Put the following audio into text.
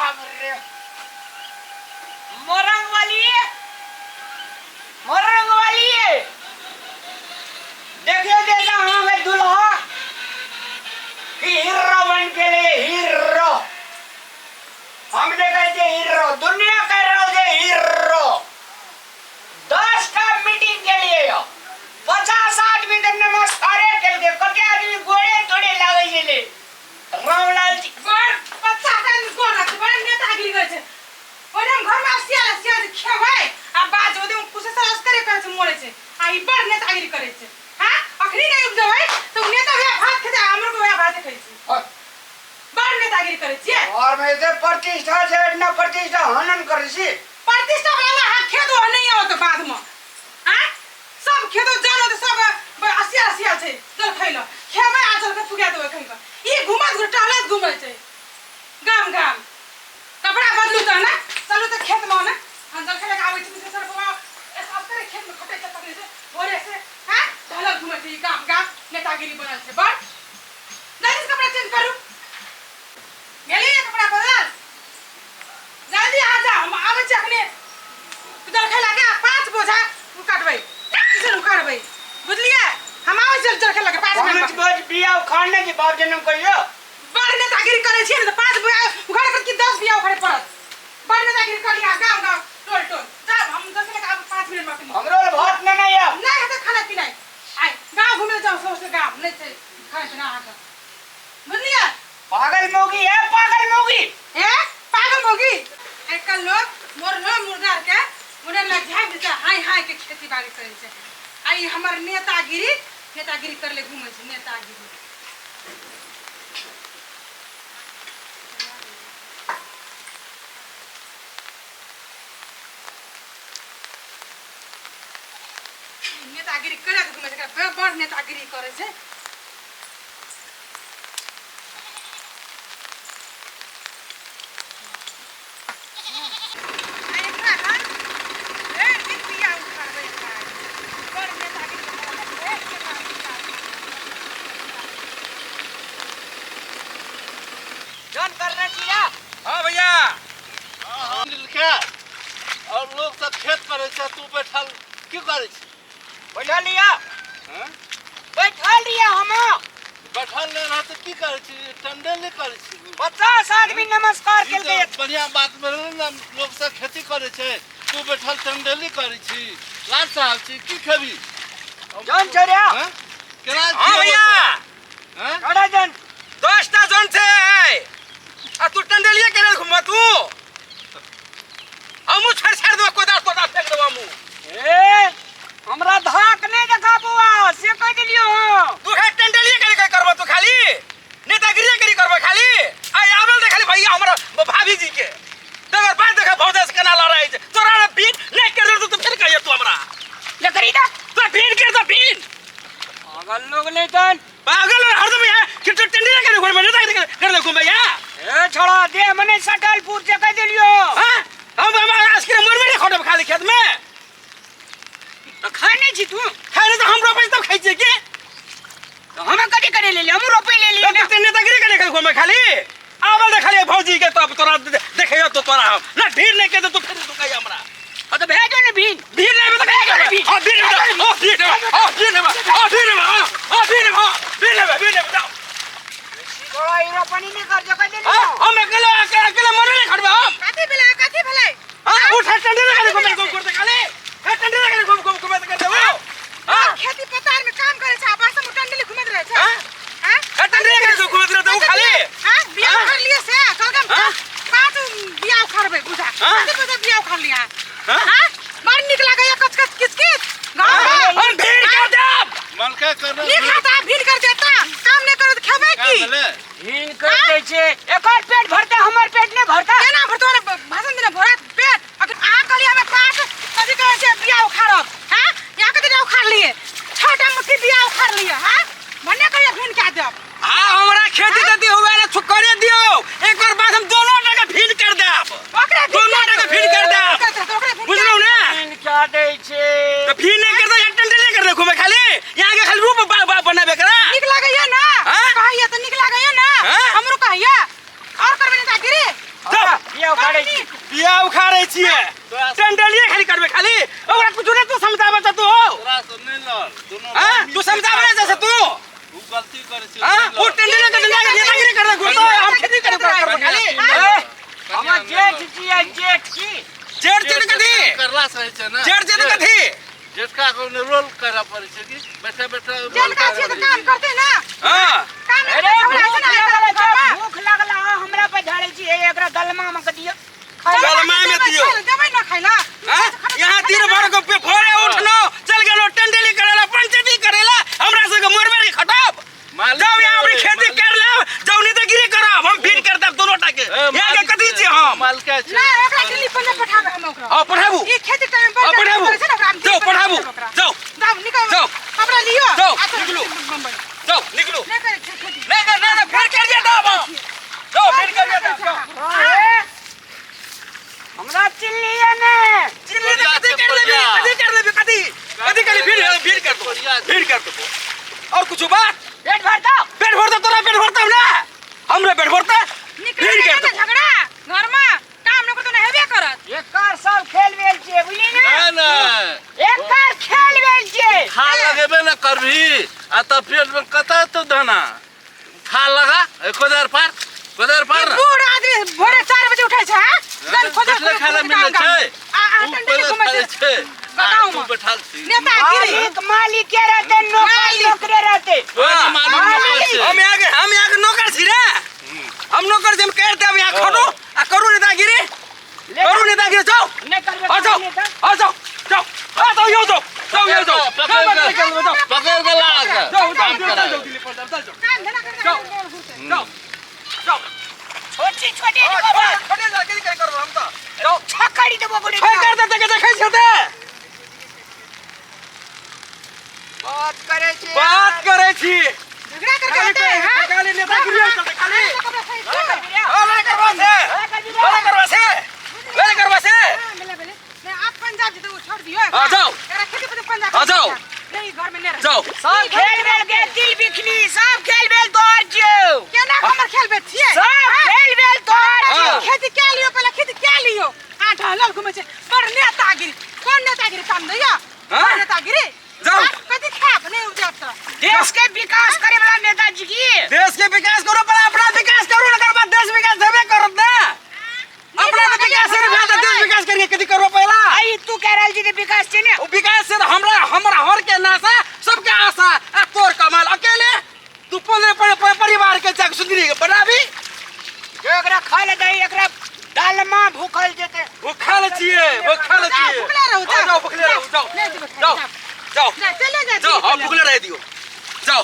बाप रे मोरंग वाली मोरंग वाली देखियो देखा हमें दुल्हा कि हीरो बन के लिए हीरो हम देखै छियै हीरो दुनिया कह रहल छै हीरो 10 टा मीटिंग के लिए यो 50 आदमी तऽ नमस्कारे केलकै कते आदमी गोड़े तोड़े लागै छलै रामलाल जी बड़ बच्चा के गोर लागै छै बड़ नेतागिरी करै छै ओहिठाम घरमे सियाल सियाल खेबै आ बाज ओहि कुशेश्वर असगरे करै छै मरै छै आ ई बड़ नेतागिरी करै छै हाँ अखनी नहि उपजबै तऽ ओ नेता वएह भात खेतै आ हमरो के वएह भाते खाइ छै बड़ नेतागिरी करै छियै और में एते प्रतिष्ठा छै इतना प्रतिष्ठा हनन करै छी प्रतिष्ठा वाला अहाँ खेत ओ नहि आओत बाधमे आँ सब खेतो जानो तऽ सब असिया असिया छै जल खैल खेबै आ जल के पुगा देबै कहीं ई घुमत घुर टहलत घुमै छै गाम गाम कपड़ा बदलू तऽ ने चलू तऽ खेतमे ने हम जलखै लऽ कऽ आबै छी कुशेश्वर बाबा असगरे खेतमे खटै छै तखने से भोरे से आँ टहलत घुमै छै ई गाम गाम नेतागिरी बनल छै बड़ जल्दी से कपड़ा चेंज करू गेलियै कपड़ा बदल जल्दी आ जाओ हम आबै छी अखने जलखै लऽ कऽ 5 बोझा काटबै किसान उखाड़बै बुझलियै हम आबै छी जलखै लऽ कऽ 5 मिनट 5 बोझ बिया उखाड़ने के बाप जन्म कहियो बड़ नेतागिरी करै छियै ने तऽ 5 बिया उखाड़े पड़त कि 10 बिया उखाड़े पड़त बड़ नेतागिरी कर लिया गाँव गाँव टोल टोल जाब हम जलखै लऽ कऽ आबै 5 मिनट में अखने हमरो लए भात नेने आयब नहि हेतै खाना पीनाइ आइ गाँव घुमै जाउ सौंसे गाँव नहि छै खाना पीना अहाँके बुझलियै पागल मौगी है पागल मौगी ए पागल मौगी आइ काल्हि लोग मरलो मुर्दार के मुर्दार लग झाँपि देतै हाय हाय के खेती बाड़ी करै छै आ ई हमर नेतागिरी नेतागिरी करले घुमै छै नेतागिरी नेतागिरी करैत घुमै छै एकरा बड़ नेतागिरी करै छै आ एकरा ना भरि दिन बिया उखाड़बै एकरा बड़ नेतागिरी करै छै भरि दिन उखाड़बै। जन करने छी ना हाँ भैया लिखे और लोग सब खेत करै छै तू बैठल की करै छी बैठल लिया हँ? बैठल लिया हम बैठल नहि रह तऽ की करै छी टंडे नहि करै छी 50 आदमी नमस्कार ई केलकै तऽ बढ़िया बात भेलै ने लोग सब खेती करै छै तू बैठल टंडेली करै छी लाल साहब छी की खेबी जन छोड़िया हँ? केना हाँ खियेबो भैया तऽ? हँ? छोड़ा जन 10टा जन छै आ तू टंडेलिए करे घुमबा तू हमहूँ छाड़ि छाड़ि देबो कोदार तोदार फेंक देबो हमहूँ ए हमरा धाक नहीं देखा बुआ से कह दिलियो हूँ तू है टंडेलिए करे के करबो तू खाली नेतागिरिए करी करबो खाली आ आबल दे खाली भैया हमरा भाभी जी के तकर बाद देख भौजा से केना लड़ाई छै तोरा रे भीड़ नहीं कर दे तो फिर कहिए तू हमरा ले करी दा तो भीड़ कर दे भीड़ पागल लोग नहीं तन पागल और हरदम यहाँ कि तो टंडेलिए करे घुमे नेतागिरी कर दे घुमे यहाँ ए छोड़ा दे मने सटलपुर से कह दिलियो हाँ हम आइसक्रीम मरबे नहीं खटब खाली खेत में तो खाने छी तू खाने तो हम रोपे तब खाइ छियै की तो हम कथी करे ले हम रोपे ले लिए तब नेतागिरी करे खाली घुमे खाली आवल दे खाली भौजी के तब तोरा देखैयो तो तोरा हम ना भीड़ नहीं के तो फिर तू कहिया हमरा हाँ तो भेजो ने भीन भीड़ नहीं तो कहिया हां भीड़ नहीं हां भीड़ नहीं हां भीड़ नहीं हां भीड़ नहीं हां भीड़ नहीं हां भीड़ नहीं भीड़ नहीं जाओ थोड़ा हीरो पानी नहीं कर जो कह दिलियो हम अकेले अकेले मरे नहीं खड़बे हम कथी भेलै कथी भेलै हां उठ टंडे खाली घुमे घुम करते खाली टंडे खाली घुम घुम घुमे कर देबो हां खेती पतार में काम करै छै आ बरसा में टंडली घुमैत रहै छै हाँ? हाँ? टंडे खाली घुमैत रहते उ खाली हाँ? बिया हाँ? उखाड़ लिए से कलगम हाँ? 5 बिया उखाड़बै बुझा हाँ? कते बुझा बिया उखाड़ लिया हाँ? हाँ? बड़ नीक लागैया कच कच किच किच गाँव में हम भीड़ कर देब मनका करना नीक हाथ आ भीड़ कर देता काम नहि करत खेबै का की भेलै भीन कर दै छै एकर पेट भरता हमर पेट नहीं भरता केना भरतो ने भाषण देने भरत पेट अखन अहाँ कहलियै हमे 5 कथी कहै छै बिया उखाड़ब हाँ यहाँ कते उखाड़ लिए 6टा मुट्ठी बिया उखाड़ लिए हाँ भन्ने कहिया भीन कए देब आ हमरा खेती तेती हुए ला करे दियो एकर बाद हम दोनों टका भीड़ कर देब ओकरे दोनों टका भीड़ कर देब बुझलौ ने भीन क्या दै छै तो भीड़ नहीं कर दे यहाँ टंडले कर दे घूमे खाली यहाँ के खाली रूप बनाबे करा नीक लागैया ना हाँ? कहैया तऽ नीक लागैया ना हाँ? हमरो कहैया और करबै नेतागिरी जाओ। ओकरा से नहि लड़ दुनू हां मिल तू के समझाबे काम जैसे कर। तू उ गलती करै छै हां नहि वो लड़। टेंडर के डंडा के नेतागिरी कर घुरतो हम खेती करे करबो खाली ए, हमर जेठ छियै जेठ छी जेठ जेठ कथी करला से होइ छै ने जेठ जेठ कथी जेठका को रोल करऽ पड़ै छै कि बैठे बैठे रोल जेठका करऽ छियै तऽ पड़ै काम छै। करतै ना हां काम नहि अरे करतै, झगड़ा भूख छै ना लागल आइ छै काल्हि घरमे। भूख लागल है हमरा पे झाड़ै छी हे एकरा दलमा मे के दियौ दलमा में दियौ। देबै ना खाइ ला हाँ? यहाँ दिन भर के भोरे उठलो चल गेलो टेंडेली करेला पंचायती करेला हमरा सबके मरबे के खटाब मालिक जाओ यहाँ अपनी के- खेती मालिक- कर लेब जाओ नेतागिरी करब हम भीड़ कर देब दोनों टा के ए, यहाँ के मालिक कथी छै, छी हम मालिक छै। ना ओकरा दिल्ली पर नहि पठाबै हम ओकरा हाँ पठाबू ई खेती टाइम पर हाँ पठाबू छै ना ओकरा हम जाओ दिल्ली पर पठाबू पठाबै ओकरा। जाओ जाओ निकल जाओ। हमरा लियो जाओ, आ तो निकलू। बम्बई जाओ निकलू नहि करै छै खेती नहीं कर नहीं फिर कर दिया दाब हम। जाओ फिर कर दिया दाब जाओ अरे, हमरा चिल्लिए ने चिल्ली तो कथी कर लेबी कथी कर लेबी कथी कथी कर फिर फिर कर दो फिर कर दो और कुछ बात पेट भर दो पेट भरता तोरा पेट भरता ना हमरा पेट भरता निकले फिर कर ना दो झगड़ा घरमा काम न करतो न हेबे करत एकर सब खेल वेल छियै बुझली ने नहि नहि एकर खेल वेल छियै खा लगेबे ने करबही आ तऽ पेट में कतऽ एतौ दाना खा लगा ए, कोदारि पार कोदारि पार ई बूढ़ आदमी भोरे 4 बजे उठै छै हां गन खोजे बैठले खाय लए मिलै छै आ आ उ टंडे पहिले घुमै खाइ छै छै आ गाँवमे। तू बैठल छी नेतागिरी मालिक मालिक के रहते नौकर मालिक। नौकरे रहते ओहि ने मालिक मालिक। नौकर छै हम यहाँ के हम यहाँ के नौकर छी रे हम नौकर छी हम कर देब यहाँ खटो आ करू नेतागिरी करू नेतागिरी जाओ नहि करबै आ जाओ नेता आ जाओ जाओ आ जाओ यो जाओ जाओ यो जाओ पकड़ जाओ के जाओ पकड़ के ला के जाओ जाओ काम जाओ करावे। जाओ दिल्ली पर जाओ जाओ काम धंधा करके जाओ। घुरतै। जाओ जाओ छोटी छोटी खटे जा के करब हम त जाओ छकड़ी देबो गोड़ी छोड़ कर देते के देखै छै ते बात करे छी बात करै छी झगड़ा करके खाली होते हैं खाली नेतागिरी चलते खाली कपड़ा सही से। हां लड़े करबा से लड़े करबा से लड़े करबा से हाँ, मिले मिले। नहीं, आप पंजाब जते वो छोड़ दियो हाँ, जाओ। एकरा खेती पर पंजाब हाँ, जाओ। नहीं घर में नहीं रह जाओ सब खेल वेल के दिल बिखनी सब खेल वेल तोहर छियौ केना हमर खेल बे छियै सब खेल वेल तोहर हाँ। छियौ खेती क्या लियो पहले खेती क्या लियो आ ढलल घुमै छै बड़ नेतागिरी कोन नेतागिरी काम दैया हाँ? कोन नेतागिरी जाओ। हाँ, कथी खाब नहीं उपजाब तऽ देश के विकास करे वाला नेताजी की देश के विकास करो पर अपना विकास करो ना बाद देश विकास देबे करत ना अपना तो विकास नहीं भेल त देश विकास करिए कथी करबो पहला आई तू कह रहल छी जे विकास छै ने ओ विकास से हमरा हमरा हर के नासा सबके आशा आ तोर कमाल अकेले तू 15 परिवार के जाग सुंदरी के बनाबी जो एकरा खाय ले दही एकरा दालमा भूखल जेते भूखल छिए भूखल जाओ, छिए भुखले रहू, हाँ, जाओ। जाओ भूखले रहू जाओ नहीं जेबै खाय, जाओ जाओ। जाओ जा चले जा जाओ हाँ भूखले रह दियो जाओ